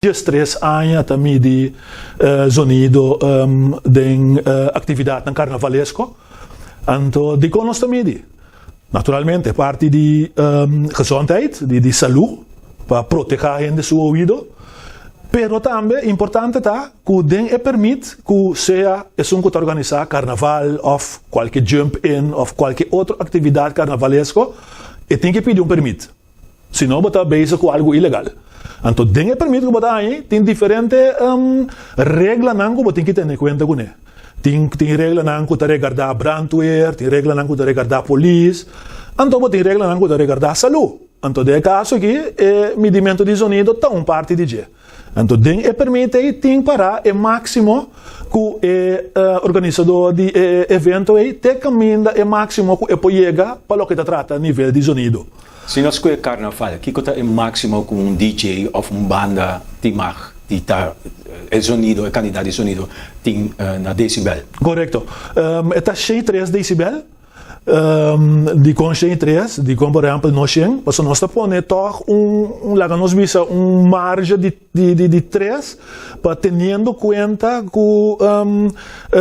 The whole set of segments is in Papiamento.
13 aña ta midi zonido den actividadnan carnavalesco. Anto dicon nos ta midi? Naturalmente parti di gezondheid, di salud, pa proteha hende su oido, pero tambe importante ta cu den e permit cu sea esun cu ta organisa carnaval of cualke jump in of cualke otro actividad carnavalesco, e tin ke pidi un permit. Si no bo ta bezig ku algu ilegal. Anto den e permit ku bo ta haña tin diferente reglanan ku bo tin ki tene kuenta kuné. Tin tin reglanan ku ta regardá brandweer, tin reglanan ku ta regardá polis, anto bo tin reglanan ku ta regardá salú. Anto den e kaso aki e midimentu di zonido ta un parti di dje. Anto den e permit ei tin pará e máksimo ku e organisadó di e evento ei te kaminda e máksimo ku e por yega pa loke ta trata nivel di zonido. Si nos kue karnaval, kiko ta e máksimo ku un DJ òf un banda tin mag di ta e zonido, e kantidat di zonido tin na desibel? Korekto. E ta 103 desibel. Dikon 103? Dikon por ehèmpel no 100? Pasobra nos ta pone tòg un, laga nos bisa, un marge di di tres pa teniendo kuenta ku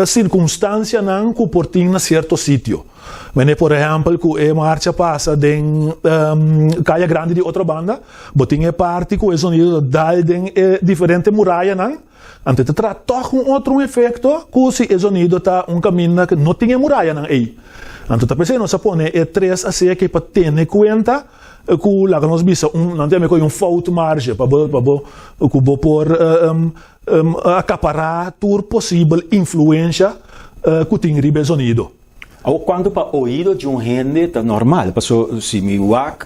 sirkunstansianan ku por tin na sierto sitio. Mene por ehèmpel ku e marcha pasa den Kaya Grandi di Otrobanda, bo tin e parti ku e zonido ta dal den e diferente murayanan, anto e ta traha tòg un otro un efekto ku si e zonido ta un kaminda ku no tin e murayanan ei. Anto ta p'esei nos a pone e tres aseki pa tene kuenta ku laga nos bisa un, nan ta yama e un fout marge pa bo pa bo ku bo por akapará tur posibel influensha ku tin riba e zonido. Awor cuanto pa oido di un hende ta normal, paso si mi wak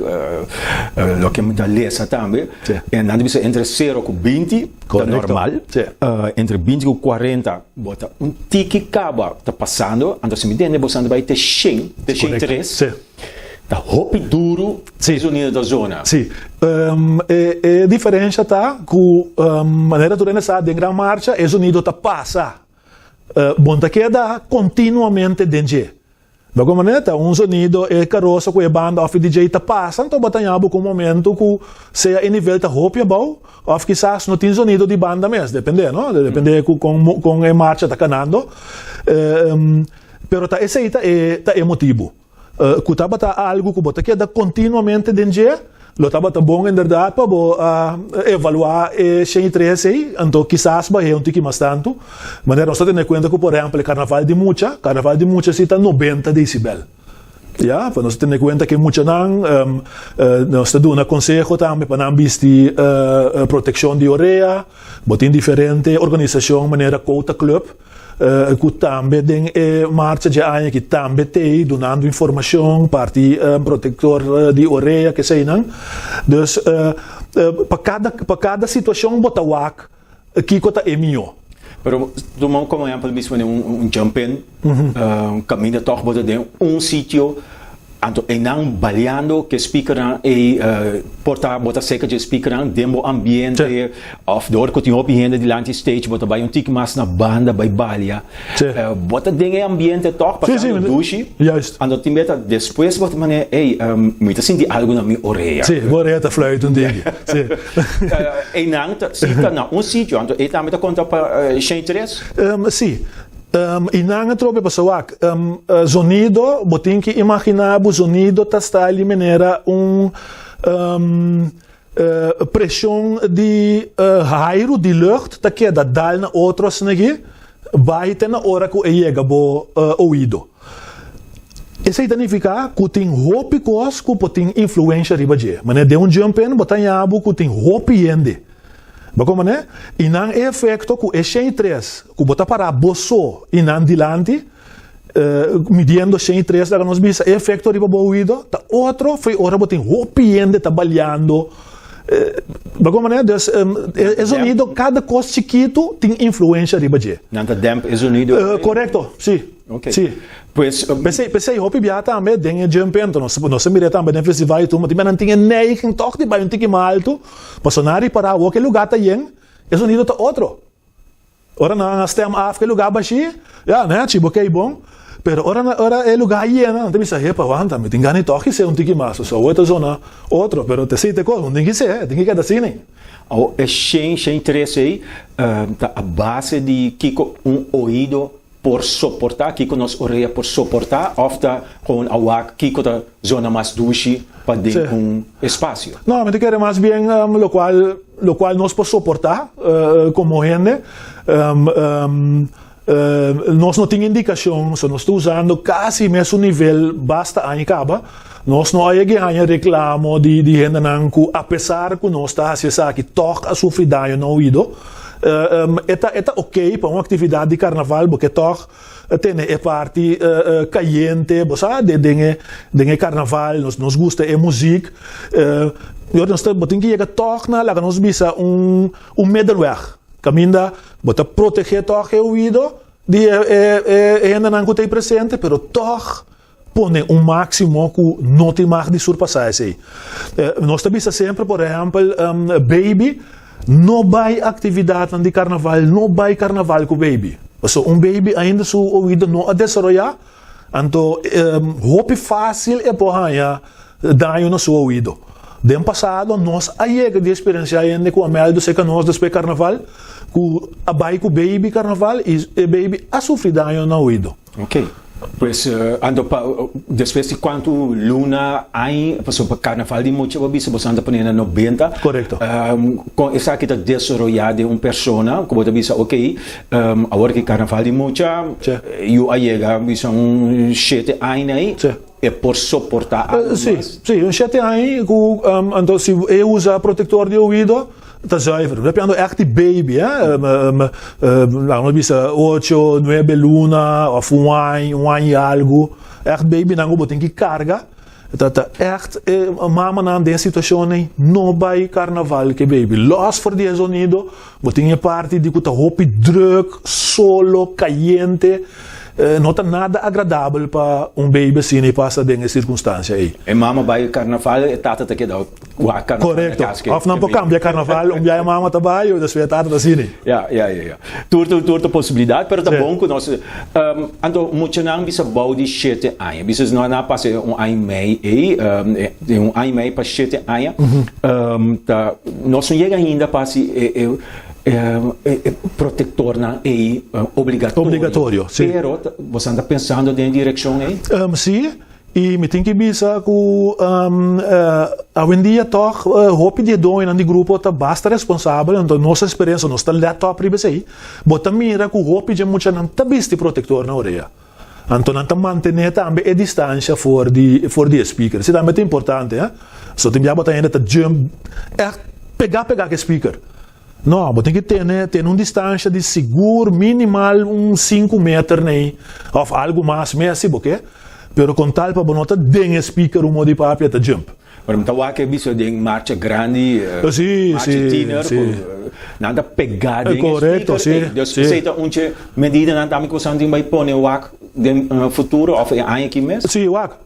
loke mi ta lesa tambe, nan ta bisa entre sero cu 20 ta normal, entre 20 cu 40 bo ta un tiki caba ta pasando, anto si mi tende bo sa bai te shen, te shen tres, ta hopi duro e zonido ta zona. Si, e diferencia ta cu manera tur hende sa den gran marcha e zonido ta pasa. Bon ta keda kontinuamente den dje. Di algun manera ta un zonido e karosa ku e banda òf e DJ ta pasa, anto bo ta haña bo ku un momentu ku sea e nivel ta hopi abou òf kisas no tin zonido di banda mes, depende no, depende ku kon kon e marcha ta kanando. Pero ta esei ta e ta e motibu. Ku tabata algu ku bo ta keda kontinuamente den dje, lo tabata bon inderdat pa bo a evaluá e 103 ei, anto kisas bah'é un tiki mas tantu. Manera nos ta tene kuenta ku por ehèmpel e karnaval di mucha, karnaval di mucha si ta 90 desibel. Ya, pa nos tene kuenta ku e muchanan nos ta duna konseho tambe pa nan bisti protekshon di orea, bo tin diferente organisashon manera Kouta Club, Ku tambe den e marcha dje aña aki tambe t'ei dunando informashon parti protektor di orea keseinan. Dus pa kada pa kada situashon bo ta wak kiko ta e mihó. Pero tuma komo ehèmpel mismo den un jump in kaminda tòg bo ta den un sitio. Anto einan baleando ke speakernan ei por ta bo ta seka dje speakernan den bo ambiente of dor ku tin hopi hende dilanti stage bo ta bai un tiki mas na banda bai balia bo ta den e ambiente tòg pasando dushi anto tin bes ta despues bo ta manera ey mi ta sinti algu na mi orea. Sí, bo orea ta fluit un tiki sí. Einan ta si ta na un sitio anto ei tambe ta konta pa shen tres? Sí. I nan a trobe pasobra wak, zonido, bo tin ki imaginá bo zonido ta sta li manera un preshon di hairu di lucht ta keda dal na otro asin'aki bai te na ora ku e yega bo oido. Esei ta nifiká ku tin hopi kos ku por tin influensha riba dje. Manera den un jump in bo ta haña bo ku tin hopi hende. Bo komo ne? I nan e efekto ku e 103 ku bo ta pará bo so i nan dilanti, midiendo 103 laga nos bisa, e efekto riba bo oido ta otro fo'i ora bo tin hopi hende ta baliando. Bo komo ne? Dus e zonido, kada kos chikitu tin influensha riba dje. Nan ta demp e zonido? Korekto, si. Ok. Si. Pues. P'esei, p'esei hopi bia tambe den e jump in, nos nos a mira tambe den festival i tur, ma tin bia nan tin e neiging tòg di bai un tiki mas altu. Pasobra nan a ripará awor ku e lugá ta yen, e sonido ta otro. Ora nan a stem af ku e lugá bashí, ya, nan a haci bo kei bon. Pero ora ora e lugá yena, nan ta bisa, Hepa, wanta, mi tin gana di tòg kisé un tiki mas. So awor ta zona otro, pero ta esei ta e kos, bo tin kisé, e tin ki keda asina. Awor, e shen, shen tres ei ta a base di kiko un oido por soportá, kiko nos orea por soportá, òf ta kon a wak kiko ta zona mas dushi pa den un espasio? No, mi ta kere mas bien lokual lokual nos por soportá komo hende. Nos no tin indikashon, so nos ta usando kasi mesun nivel basta aña kaba. Nos no a yega haña reklamo di di hendenan ku apesar ku nos ta hasi esaki tòg a sufri daño na oido. E ta e ta oke pa un aktividat di karnaval bo ke tòg tene e parti kayente, bo sa, den e den e karnaval nos nos gusta e muzik. Nos ta bo tin ki yega tòg na laga nos bisa un un middelweg kaminda Bo ta protegé tòg e oido di e hendenan ku ta ei presente, pero tòg pone un máksimo ku no tin mag di surpasá esei. Nos ta bisa semper, por ehèmpel, baby no bai aktividatnan di karnaval, no bai karnaval ku baby. Pasobra un baby ainda su oido no a desaroyá, Anto hopi fásil e por haña daño na su oido. Den pasado nos a yega di eksperensiá hende ku a mèldu serka nos despues karnaval ku a bai ku baby karnaval i e baby a sufri daño na oido. Ok. Pues anto pa despues di kuantu luna, aña, pasobra pa karnaval di mucha bo bisa boso anda pone na nobenta. Korekto. Kon esaki ta desaroyá den un persona ku bo ta bisa ok, Awor ki karnaval di mucha, yu a yega bisa un shete aña ei, e por soportá algu mas? Sí, sí, un shete aña ku anto si e usa protektor di oido ta zuiver. Mi ta piando ègt di baby, eh, laga nos bisa ocho, nuebe luna òf un aña, un aña i algu. Ègt babynan ku bo tin ki karga. Ta ta ègt e mamanan den e situashon ei no bai karnaval ke baby. Lòs for di e zonido, bo tin e parti di ku ta hopi drùk, solo, kayente. No ta nada agradabel pa un baby asina ei pasa den e sirkunstansia ei. E mama bai karnaval, e tata ta keda wak karnaval na Korekto. kas ke Òf nan por baby. kambia karnaval, un bia e mama ta bai, despues e tata ta asina ei. Ya, ya, ya, ya. Tur tur tur ta posibilidat, pero ta Sí. bon ku nos Anto muchanan bisa bou di shete aña, bisa no a pasa un aña i mei ei, di un aña i mei pa shete aña, ta nos no yega ainda pa hasi e e protektornan ei obligatorio. Obligatorio, si. Pero boso ta pensando den e direkshon ei? Si, i mi tin ki bisa ku awendia tòg hopi di e doñonan di grupo ta basta responsabel, anto nos eksperensia nos ta lèt òp riba esei. Bo ta mira ku hopi dje muchanan ta bisti protektor na orea. Anto nan ta mantené tambe e distansha for di for di e speaker. Esei tambe ta importante, ha. So tin bia bo ta hende ta jump ègt pegá pegá ku e speaker. No, bo tin ki tene tene un distansha di sigur minimal un sinku meter nei òf algu mas mes si bo ke. Pero kon tal pa bo no ta den e speaker un modi papia ta jump. Pero mi ta wak e biso den marcha grandi, Sí, marcha sí, tiener, sí. ku nan ta pegá den e Korekto, speaker. sí, Dus sí. esei ta un dje medidanan tambe ku boso tin bai pone wak den futuro òf e aña aki mes? Sí, wak.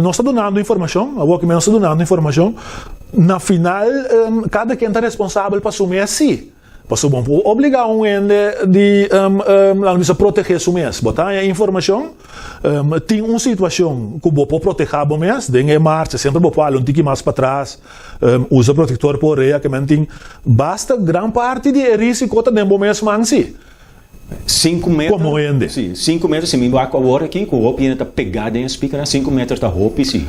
Nos ta dunando informashon, awor ki mes nos ta dunando informashon. Na final kada ken ta responsabel pa su mes, sí. Pasobra bo no por obligá un hende di laga nos bisa protegé su mes. Bo ta haña informashon, tin un situashon ku bo por protehá bo mes den e marcha, semper bo por hala un tiki mas patras, usa protektor pa orea, ke men tin basta gran parti di e risiko ta den bo mes man si. Sinku meter. Komo hende. Si, sinku meter, si mi wak awor aki ku hopi hende ta pegá den e speakernan, sinku meter ta hopi si.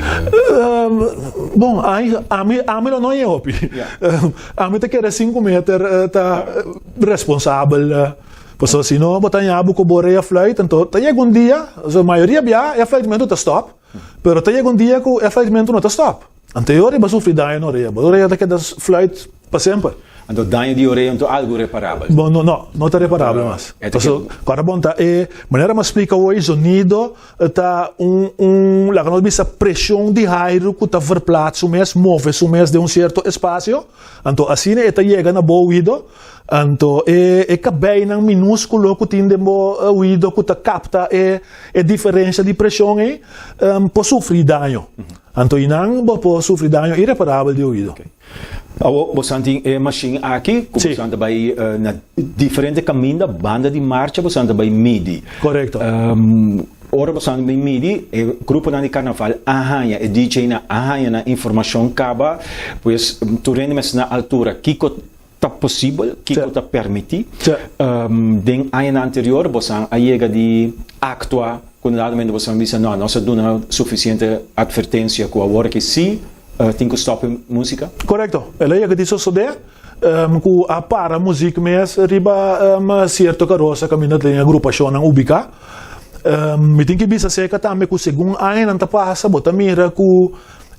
Bon, ami, ami lo no e hopi. Ami ta kere sinku meter ta responsabel. Pasobra si no bo ta haña bo ku bo rea fluit, anto ta yega un dia, mayoria bia e fluitmentu ta stòp, pero ta yega un dia ku e fluitmentu no ta stòp. Anto e ora bo sufri daño na orea, bo orea ta keda fluit pa semper. Anto daño di orea no ta algu reparabel? Bon, no, no, no ta reparabel mas. Paso, kòrda bon ta e manera mi a splika hoy, zonido ta un, un, laga nos bisa preshon di hairu ku ta verplaats su mes, move su mes den un sierto espasio, anto asina e ta yega na bo oido, anto e e kabeinan minúskulo ku tin den bo oido ku ta kapta e e diferensha di preshon ei, por sufri daño. Anto i nan bo por sufri daño ireparabel di oido. Awor bosan tin e mashin aki ku bosan ta bai na diferente kaminda banda di marcha bosan ta bai midi. Korekto. Ora boso a bin midi, e gruponan di karnaval a haña, e DJ-nan a haña nan informashon kaba, pues tur hende mester na altura kiko ta posibel, kiko ta permití. Den añanan anterior boso a yega di aktua ku un dado momento boso a bisa no, nos a duna sufisiente atvertensia ku awor aki sí tin ku stòp e músika? Korekto, el a yega di sosodé. Ku a para muzik mes riba sierto karosa kaminda ta den agrupashonnan ubiká. Mi tin ki bisa seka tambe ku segun añanan ta pasa bo ta mira ku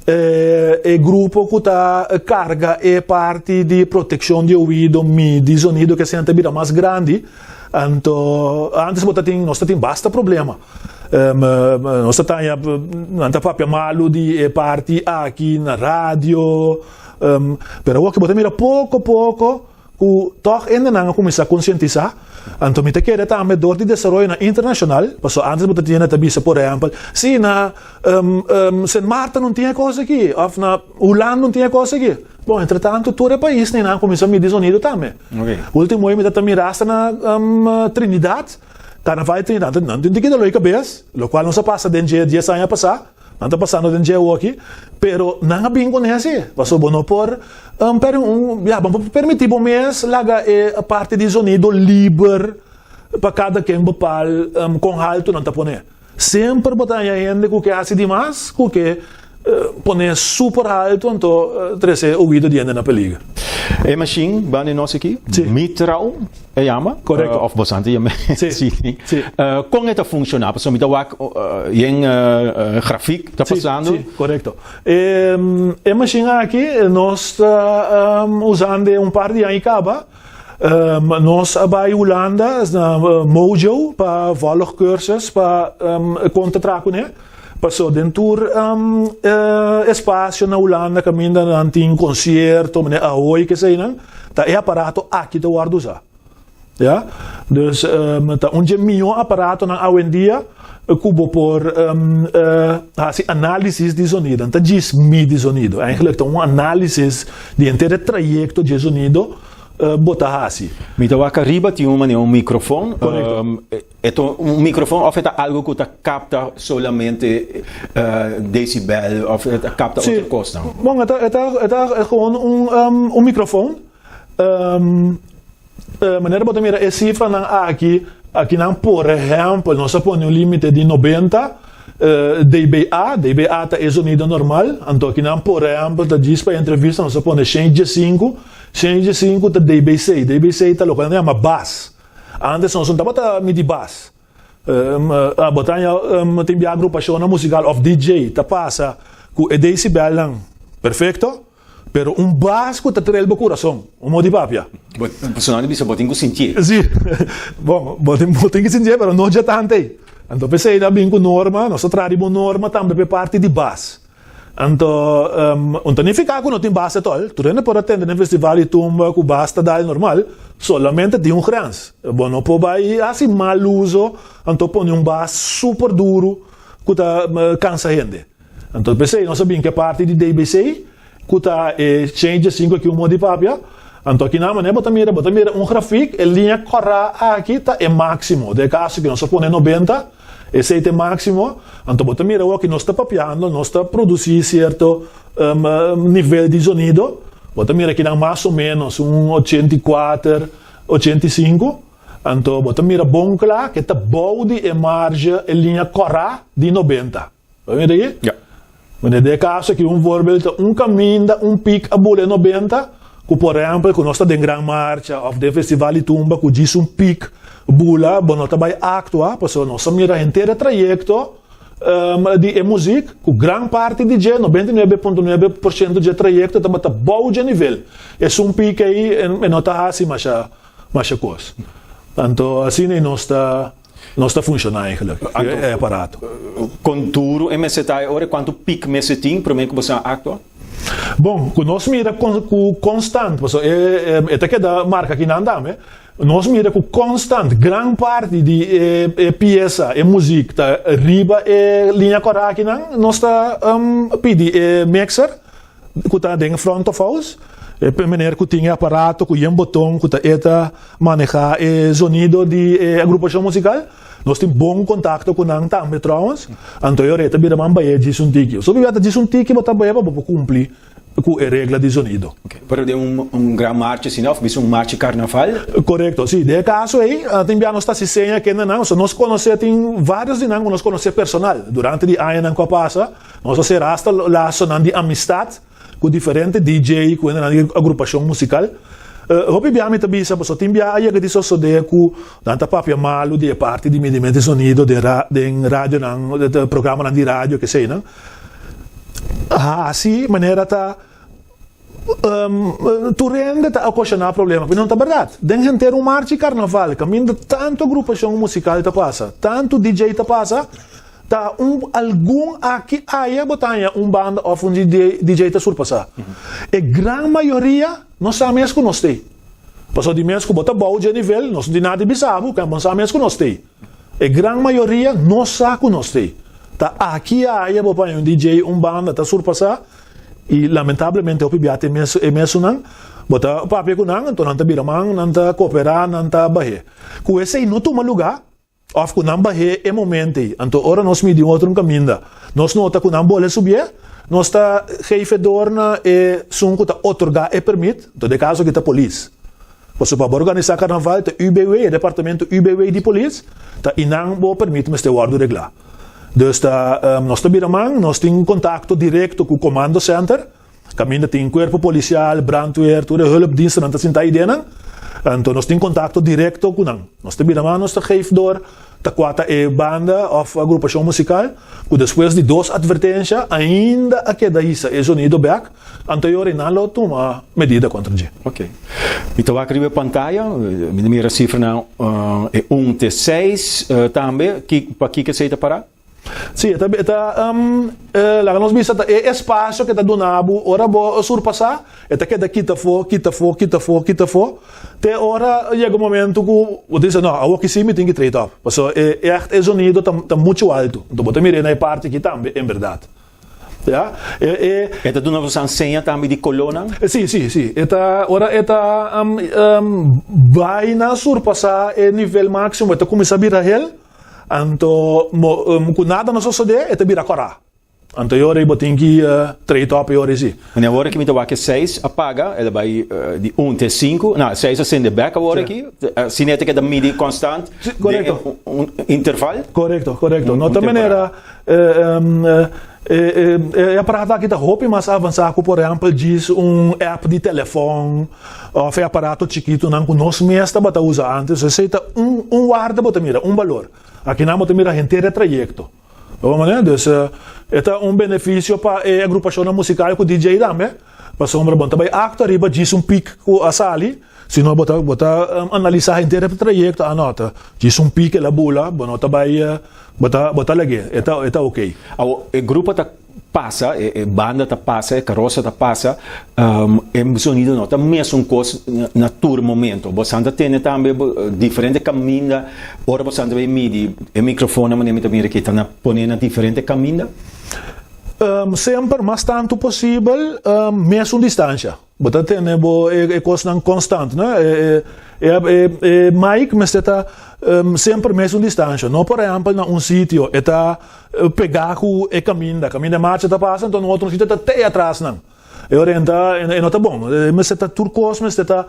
e grupo ku ta karga e parti di protekshon di oido, midi zonido ke asina ta bira mas grandi. Anto antes bo ta tin nos ta tin basta problema. Nos ta taña nan ta papia malu di e parti aki na radio. Pero awor ke bo ta mira poko poko ku tòg hendenan a kuminsá konsientisá, anto mi ta kere tambe dor di desaroyonan internashonal, pasobra ántes bo ta tin hende ta bisa por ehèmpel, si na Sint Maarten no tin e kos aki òf na Hulanda no tin e kos aki. Bon, entretantu tur e paisnan a kuminsá midi zonido tambe. Último mi ta mira asta na Trinidad, Karnaval di Trinidad, nan tin tiki dolor di kabes, lokual nos a pasa den dje dies aña pasá. Nan ta pasando den dje awoki, pero nan a bin kuné si, pasobra bo no por ya bo no por permití bo mes laga e parti di zonido liber pa kada ken bepal kon haltu nan ta pone. Semper bo ta haña hende ku ke hasi dimas ku ke pone super haltu anto trese oido di hende na peliger. E mashin banda di nos aki, Mitrao. E yama? Korekto. Of boso antes yama Sí. Sí. Sí. Kon e ta funshoná? Pasobra mi ta wak yen grafik ta Sí, pasando. sí, korekto. E, e mashin aki nos ta usando un par di aña kaba. Nos a bai Hulanda na Mojo pa volg cursus pa kon ta traha kuné. Paso den tur espasio na Hulanda kaminda nan tin konsierto, manera Ahoy keseinan, ta e aparato aki ta wòrdu usá. Ya. Dus ta un dje mihó aparatonan awendia ku bo por hasi análisis di zonido. No ta djis midi zonido, eigenlijk ta un análisis di henter e trayekto dje zonido bo ta hasi. Mi ta wak ariba tin un manera un mikrofon. Korekto. E ta un microfon of e ta algo cu ta capta solamente decibel of e ta capta Sí. otro cosnan? Bon, e ta, e ta, e ta gewoon un, un microfon. Manera bo ta mira e cifranan aki, akinan por ehempel nos a pone un limite di 90 dBA, dBA ta e zonido normal, anto akinan por ehempel ta djis pa entrevista nos a pone 105, 105 ta dBc, dBc ta loke nan ta yama bas. Antes nos no tabata midi bas. Bo ta haña tin bia agrupashonnan musikal òf DJ ta pasa ku e decibelnan perfekto, pero un bas ku ta trel bo kurason, un modo di papia. Bo personal di bisa bo tin ku sintié. Si, bon, bo tin bo tin ku sintié pero no dje tantu ei. Anto p'esei ta bin ku norma, nos ta traha riba un norma tambe p'e parti di bas. Anto, un ta nifiká ku no tin bas etòl. Tur hende por a tende den festival di tumba ku bas ta dal normal, solamente tin un grens. Bo no por bai hasi mal uso anto pone un bas super duru ku ta kansa hende. Anto p'esei nos a bin ku e parti di DBC ku ta e change sinku aki un modo di papia. Anto akinan manera bo ta mira, bo ta mira un grafik, e liña kòrá aki ta e máksimo. Den e kaso ku nos a pone 90. Esei ta e máksimo. Anto bo ta mira awor ki nos ta papiando, nos ta produsí sierto nivel di zonido. Bo ta mira kinan mas o ménos un 84, 85. Anto bo ta mira bon kla ke ta bou di e marge, e liña kòrá di 90. Bo a mira aki? Ja. Wanneer den e kaso aki un voorbeeld ta un kaminda, un piek a bula e 90, ku por ehempel ku nos ta den Gran Marcha òf den Festival di Tumba ku djis un piek bula bo no ta bai aktua pasobra nos a mira henter e trayekto di e muzik ku gran parti di dje, 99.9% dje trayekto tabata bou dje nivel. Esun piek ei e no ta hasi masha masha kos. Anto asina nos ta. Nos ta funshoná eigenlijk, e aparato. Kon duru e mester ta e ora i kuantu pik mester tin promé ku boso a aktua? Bon, ku nos mira ku konstant, pasobra e ta keda marka kinan tambe, nos mira ku konstant gran parti di e piesa, e muzik ta riba e liña kòrá akinan, nos ta pidi e mixer ku ta den front of house, e meneer ku tin e aparato ku yen boton ku ta e ta maneha e zonido di e agrupashon musikal. Nos tin bon kontakto ku nan tambe trouwens. Anto e ora e ta bira man bay'é djis un tiki. So bibia ta djis un tiki bo ta bay'é pa bo por kumpli ku e regla di zonido. Ok, pero den un un gran marcha asina of bisa un marcha karnaval? Korekto, si. Den e kaso ei tin bia nos ta hasi seña kende nan. So nos konosé tin vários di nan ku nos konosé personal. Durante di añanan ku a pasa nos a sera asta lasonan di amistat ku diferente DJ ku hendenan di agrupashon musikal. Hopi bia mi ta bisa pasobra tin bia a yega di sosodé ku nan ta papia malu di e parti di midimento di sonido den den radionan, programanan di radio keseinan. Hasi manera ta tur hende ta okashoná problema, pero no ta bèrdat. Den henter un marcha di karnaval kaminda tantu agrupashon musikal ta pasa, tantu DJ ta pasa, Ta un algun aki aya bo ta haña un banda òf un DJ ta surpasá. E gran mayoria no sa mes ku nos t'ei. Pasobra di mes ku bo ta bou dje nivel, nos no tin nada di bisa bo, bo no sa mes ku nos t'ei. E gran mayoria no sa ku nos t'ei. Ta aki aya bo por haña un DJ, un banda ta surpasá i lamentablemente hopi bia ta e mesunnan. Bo ta papia ku nan, anto nan ta bira man, nan ta koperá, nan ta bah'é. Ku esei no tuma lugá. Òf ku nan bah'é e momento ei. Anto ora nos midi un otro un kaminda, nos nota ku nan bole subié, nos ta geef e dor na e sun ku ta otorgá e permit, anto den e kaso aki ta polis. Pasobra pa bo organisá karnaval ta UBW, e departamento UBW di polis, ta i nan bo permit mester wòrdu reglá. Dus ta nos ta bira man, nos tin kontakto direkto ku Comando Center. Kaminda tin kuerpo polisial, brandweer, tur e hulpdienstennan ta sinta eidenan. Anto nos tin kontakto direkto ku nan. Nos ta bira mas nos ta geef door ta kua ta e banda òf agrupashon musikal ku despues di dos atvertensha ainda a keda hisa e zonido bèk, anto e ora nan lo tuma medida kontra dje. Ok. Mi ta wak riba e pantaya, mi ta mira sifranan e un te seis tambe. Pa kiko esei ta pará? Sí, e ta, e ta, laga nos bisa ta e espasio ke ta duna bo ora bo surpasá, e ta keda kita afó, kita afó, kita afó, kita afó, te ora yega un momento ku bo ta bisa, no, awor ki sí mi tin ki trade up, pasobra e ègt e zonido ta ta muchu altu. Anto bo ta mir'é na e parti aki tambe, en bèrdat. Ya, e, e. E ta duna boso seña tambe di kolónan? Sí, sí, sí. E ta, ora e ta bai na surpasá e nivel máksimo, e ta kuminsá bira hel. Anto ku nada no sosodé e ta bira kòrá. Anto e ora ei bo tin ki trade op e ora ei si. Wanneer awor aki mi ta wak e seis a paga, el a bai di un te sinku, no, seis a sende bek awor aki, asina e ta keda midi konstant den un interval? Korekto, korekto. No ta manera E aparato aki ta hopi mas avansá ku por ehèmpel djis un app di telefòn òf e aparato chikitunan ku nos mes tabata usa ántes. Esei ta un un warda bo ta mira, un balor. Akinan bo ta mira henter e trayekto. Bo manera? Dus e ta un benefisio pa e agrupashonnan musikal ku DJ tambe, pasobra bo no ta bai aktua riba djis un pik ku a sali, sino bo ta bo ta analisá henter e trayekto, a nota djis un pik el a bula, bo no ta bai. Bo ta bo ta lag'é, e ta e ta okey. Awor, e grupo ta pasa, e e banda ta pasa, e karosa ta pasa, e sonido no ta mesun kos na tur momento. Bosan ta tene tambe diferente kaminda ora bosan ta bay midi e mikrofonnan manera mi ta mira aki ta na pone na diferente kaminda? Semper mas tantu posibel mesun distansha. Bo ta tene bo e kosnan konstant, no? E e mic mester ta semper mesun distansha. No por ehèmpel na un sitio e ta pegá ku e kaminda, kaminda e marcha ta pasa, enton otro sitio ta te atras nan. E ora e ta e no ta bon. E mester ta tur kos mester ta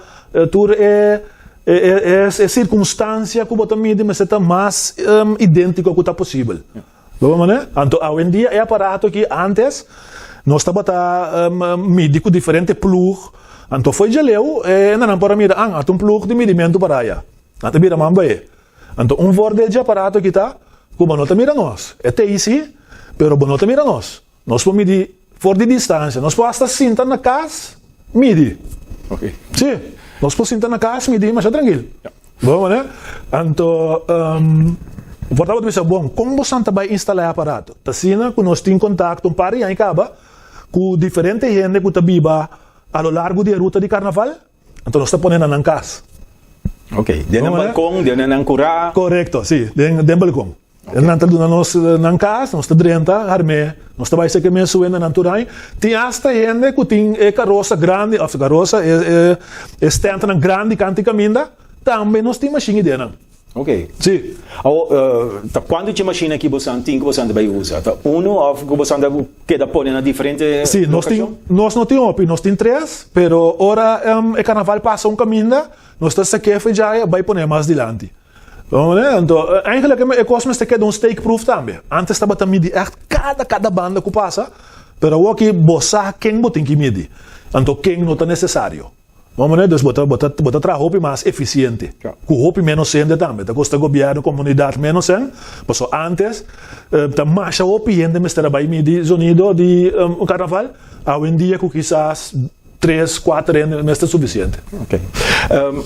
tur e e e sirkunstansia ku bo ta midi mester ta mas idéntiko ku ta posibel. Bo mane? Anto awendia e aparato aki antes nos tabata midi ku diferente plug, anto fo'i djaleu e nan por a mira an ata un plug di midimentu para aya. Nan ta bira man bae. Anto un voordeel dje aparato aki ta ku bo no ta mira nos. E ta ei si, pero bo no ta mira nos. Nos por midi for di distancia. Nos por hasta sinta na cas midi. Ok. Sí, nos por sinta na cas midi masha trankil. Ja. Bo mane? Anto, um, por tabata bisa, bon, kon bosan ta bai instala e aparato? Ta asina ku nos tin kontakto un par di aña kaba ku diferente hende ku ta biba a lo largo di e ruta di karnaval, anto nos ta pone na nan kas. Ok, den nan balkon, den nan kurá. Korekto, sí, den den balkon. Nan ta duna nos nan kas, nos ta drenta harmé, nos ta bai seke mes su hende nan tur aña. Tin asta hende ku tin e karosa grandi, òf karosa, e e stèntnan grandi kanti kaminda, tambe nos tin mashin i den nan. Ok. Si. Awor, ta kuantu dje mashina ki bosan tin ku bosan ta bai usa? Ta unu òf ku bosan ta keda pone na diferente Si, nos tin, lokashon? nos no tin hopi, nos tin tres, pero ora e karnaval pasa un kaminda, nos ta sak'é for djai bai pone mas dilanti. Anto, eigenlijk e kos mester keda un steekproef tambe. Antes tabata midi ègt kada kada banda ku pasa, pero awor ki bo sa ken bo tin ki midi, anto ken no ta nesesario. Dus bo ta bo ta bo ta traha hopi mas efisiente, ku hopi ménos hende tambe. Ta kosta gobièrnu, komunidat ménos sèn, pasobra antes ta masha hopi hende mester a bai midi zonido di un karnaval, awendia ku kisas Tres, kuater hende mes ta sufisiente. Ok.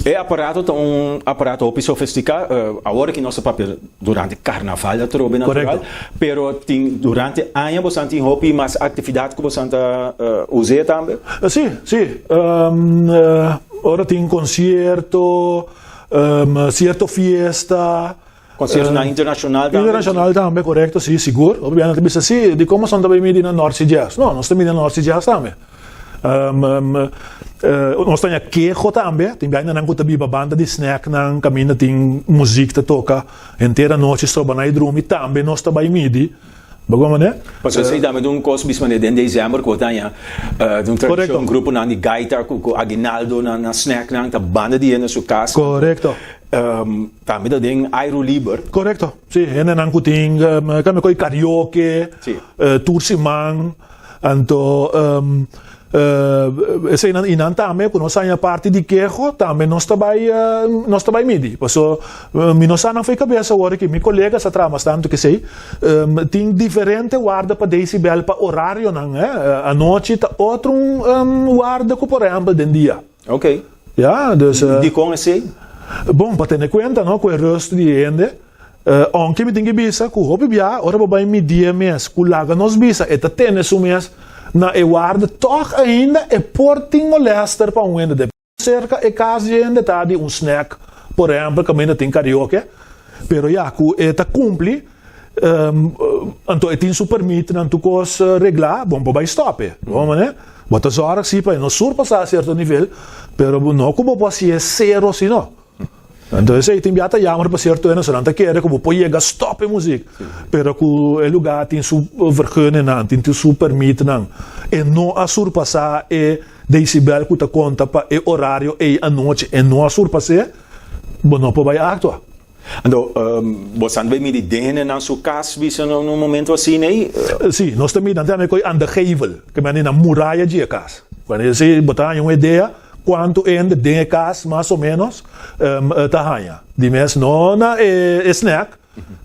E aparato ta un aparato hopi sofisticá. Awor aki nos ta papia durante carnaval atrobe natural. Correcto. Pero tin durante aña bosan tin hopi mas actividad cu bosan ta us'é tambe? Si, si. Ora tin concierto, cierto fiesta. Conciertonan internacional tambe? Internacional tambe, correcto, si, sigur. Hopi biaha nan ta bisa, si, dikon boso no ta bay midi na North Sea Jazz? No, nos ta midi na North Sea Jazz tambe. Nos ta haña keho tambe, tin biaha nan ku ta biba banda di snacknan kaminda tin muzik ta toka henter anochi stroba nan e drumi, tambe nos ta bai midi. Bo komo manera? Pasobra esei tambe ta un kos bisma den desèmber ku bo ta haña un tradishon, gruponan di gaita ku aguinaldo na snacknan ta banda di hende su kas. Korekto. Tambe ta den airu liber. Korekto, si, hendenan ku tin kambia koi karaoke tur siman. Anto eseinan i nan tambe ku nos haña parti di keho tambe nos ta bai nos ta bai midi. Paso mi no sa nan fo'i kabesa awor aki mi kolega sa traha mas tantu kesei tin diferente warda pa desibel pa orarionan anochi ta otro un warda ku por ehèmpel den dia. Ok. Ya dus. Dikon esei? Bon pa tene kuenta no ku e rust di e hende. Ounke mi tin ki bisa ku hopi bia ora bo bai midie mes ku laga nos bisa e ta tene su mes na e warda tòg ainda e por tin molèster pa un hende depende serka e kas di hende ta di un snack por ehèmpel kaminda tin karaoke pero ya ku e ta kumpli anto e tin su permitnan tur kos reglá bon bo bai stòp e bo manera bo ta zòrg si pa e no surpasá sierto nivel pero no ku bo por hasié sero si no. Anto esei tin bia ta jammer pa sierto hende, so nan ta kere ku bo por yega stop e muzik, pero ku e lugá tin su vergunningan, tin su permitnan, e no a surpasá e decibel ku ta konta pa e orario ei anochi, e no a surpas'é, bo no por bai aktua. Anto, bo sa bai midi den hendenan su kas bisa na un momento asina ei? Sí, nos ta midi, nan ta yama e koi aan de gevel, ke mende na muraya dje e kas. Wanneer esei bo ta haña un idea Cuanto hende den e cas mas o menos ta haña? Di mes no na e snack,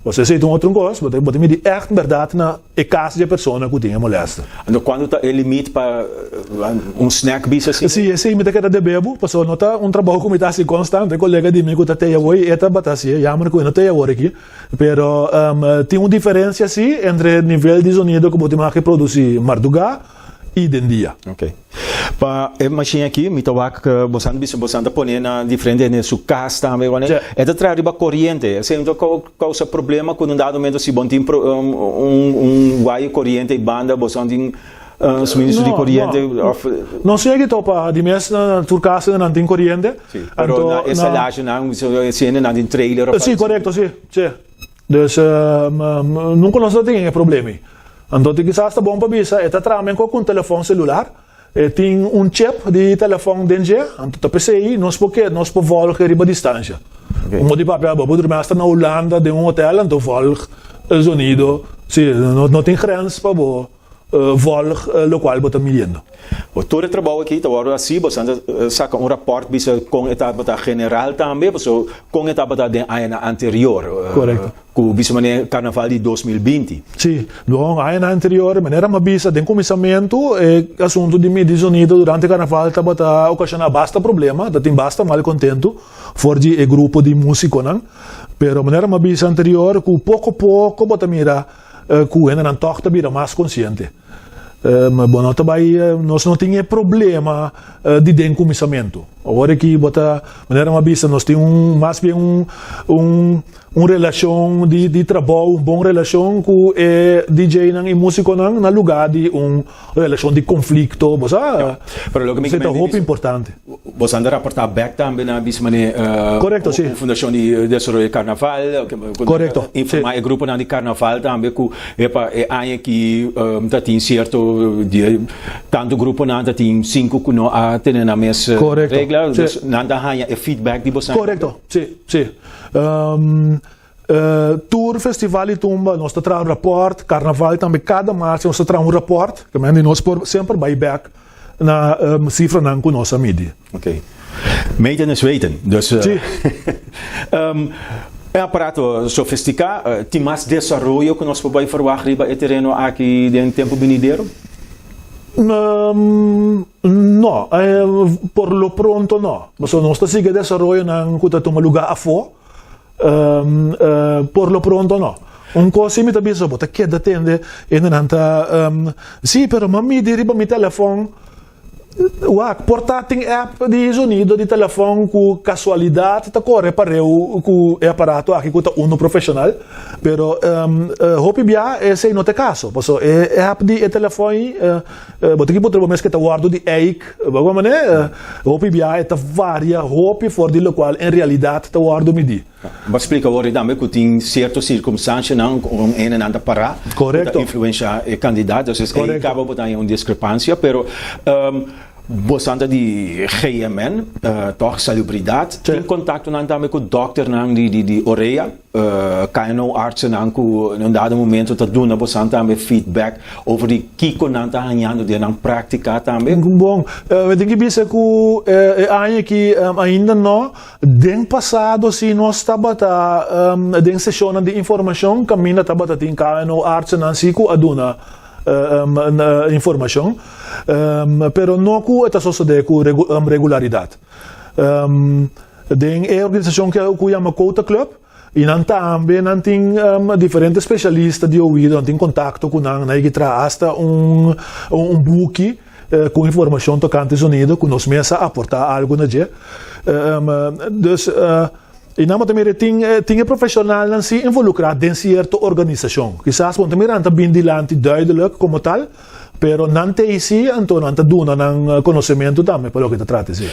pasobra esey ta un otro cos, bo ta midi echt berdad na e cas di e persona cu tin e molester. Anto cuanto ta e limit pa un snack bisa asina? Si, esey mi ta keda debe bo, pasobra no ta un trabou cu mi ta haci constant, e colega di mi cu ta tey awor e tabata haci, jammer cu e no tey awor aki, pero tin un diferencia si entre nivel di zonido cu bo tin mag produci marduga i den dia. Ok. Pa e machine aki mi ta wak bosan bisa bosan ta pone na diferente hende su cas tambe wane e ta traha riba coriente esei no ta causa problema cu un dado momento si bo tin un un wire coriente ei banda bosan tin suministro di coriente of No si aki topa di mes na tur cas nan tin coriente si pero na instalacionnan si hende nan tin trailer si corecto si si. Dus nunca nos ta tin e problema ei. Anto tin kisas ta bon pa bisa e ta traha menko ku un telefòn selular, e tin un chip di telefòn den dje, anto ta p'esei nos por ke nos por vòlg e riba distansha. Un bo di papia bo por durmi asta na Hulanda den un hotel anto vòlg e zonido, si no tin grens pa bo Volg locual bo ta midiendo. Bo tur e trabou aki ta wòrdu hasi, bo ta saka un rapòrt bisa kon e tabata general tambe, pasobra kon e tabata den añanan anterior, Korekto. ku bisa manera karnaval di 2020. Si, bon, añanan anterior, manera mi a bisa den kuminsamentu, e asuntu di midi zonido durante karnaval tabata okashoná basta problema, ta tin basta malkontentu for di e grupo di músikonan, pero manera mi a bisa anterior ku poko poko bo ta mira ku hendenan tòg ta bira mas konsiente. Bo no ta bai, nos no tin e problema di den kuminsamentu. Awor aki bo ta, manera mi a bisa, nos tin un mas bien un un un relashon di di trabou, un bon relashon ku e DJ-nan i músikonan na lugá di un relashon di konflikto, bo sa. Pero loke mi Esei ta hopi importante. Bo sa anda raportá bèk tambe na bisa manera Korekto, si. un fundashon di desaroyo karnaval, Korekto, si. Informá e gruponan di karnaval tambe ku Epa, e aña aki ta tin sierto di tantu gruponan ta tin sinku ku no a tene nan mes Korekto, regla, si. dus nan ta haña e feedback di bosan. Korekto, si, si. Tur festival di tumba nos ta traha un rapòrt, karnaval tambe kada marcha nos ta traha un rapòrt, ke mende nos por semper bai bèk na sifranan ku nos a midi. Ok. Meten is weten. Dus Sí. e aparato sofistiká tin mas desaroyo ku nos por bai ferwagt riba e tereno aki den tempu binidero? No, por lo pronto no. Pasobra nos ta sigui e desaroyonan ku ta tuma lugá afó. Por lo pronto no. Un kos si mi ta bisa bo ta keda tende hendenan ta, Sí, pero mi a midi riba mi telefòn. Wak, por ta tin app di zonido di telefòn ku kasualidat ta kore pareu ku e aparato aki ku ta unu profeshonal, pero hopi bia esei no ta e kaso, pasobra e app di e telefòn ei bo tin ki puntra bo mes ke ta wòrdu di eik, bo wak manera? Hopi bia e ta varia hopi for di lokual en realidat ta wòrdu midí. Bo a splika awor tambe ku tin sierto sirkumstansianan ku un hendenan ta pará ku ta influenshá e kandidat. Entonces ei kaba bo ta haña un diskrepansia. Pero bosan ta di GMN, tòg Salubridat, tin kontaktonan tambe ku dòkternan di orea? KNO artsennan ku na un dado momento ta duna bosan tambe feedback over di kiko nan ta hañando den nan práktika tambe? Bon, mi tin ki bisa ku e aña aki ainda no. Den pasado si nos tabata den seshonnan di informashon kaminda tabata tin KNO artsennan si ku a duna informashon, pero no ku e ta sosodé ku regularidat. Den e organisashon ku yama Quota Club i nan tambe nan tin diferente spesialista di oido, nan tin kontakto ku nan, nan a traha asta un buki ku informashon tokante zonido ku nos mes a aportá algu na dje. Dus i nan bo ta mira tin tin e profeshonalnan si involukrá den sierto organisashon. Kisas bo no ta mira nan ta bin dilanti duidelik komo tal, pero nan ta ei si, anto nan ta duna nan konosementu tambe pa loke ta trata esei.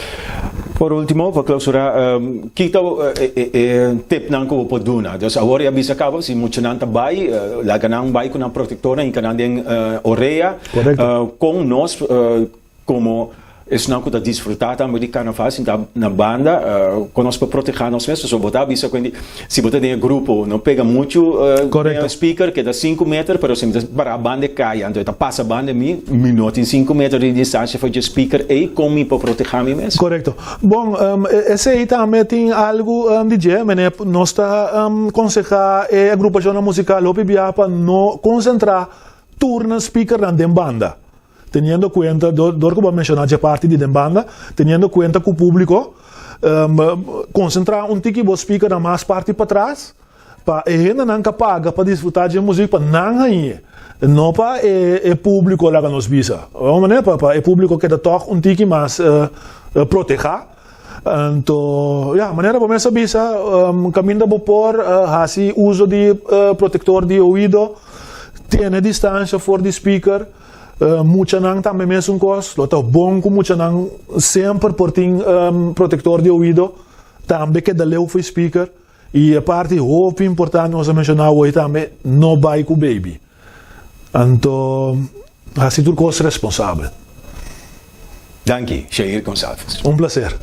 Por ultimo, pa klausurá, ki ta e tipnan ku bo por duna? Dus awor ya bisa kaba, si muchanan ta bai, laga nan bai ku nan protektornan hinka nan den orea. Korekto. Kon nos komo esnan ku ta disfrutá tambe di karnaval sinta na banda, kon nos por protehá nos mes? Pasobra bo ta bisa ku si bo ta den e grupo no pega muchu den e speaker, keda sinku meter, pero si mi ta pará banda e kaya anto e ta pasa banda mi, mi no tin sinku meter di distansia for dje speaker ei, kon mi por protehá mi mes? Korekto. Bon, esei tambe tin algu di dje. Mene nos ta konsehá e agrupashonnan musikal hopi bia pa no konsentrá Tur nan speakernan den banda, teniendo cuenta, dor cu bo a menciona dje parti di den banda, teniendo cuenta cu publico, concentra un tiki bo speakernan mas parti patras, pa e hendenan ca paga pa disfruta dje muziek pa nan hañ'e, no pa e publico laga nos bisa. Pa e publico keda tog un tiki mas proteha. Anto, ya, manera bo mes a bisa, kaminda bo por hasi uso di protektor di oido, tene distansha for di speaker, muchanan tambe mesun kos, lo ta bon ku muchanan semper por tin protektor di oido, tambe keda leu for speaker, i e parti hopi importante nos a menshoná awor tambe, no bai ku baby. Anto, hasi tur kos responsabel. Danki, Shair Gonsalves. Un placer.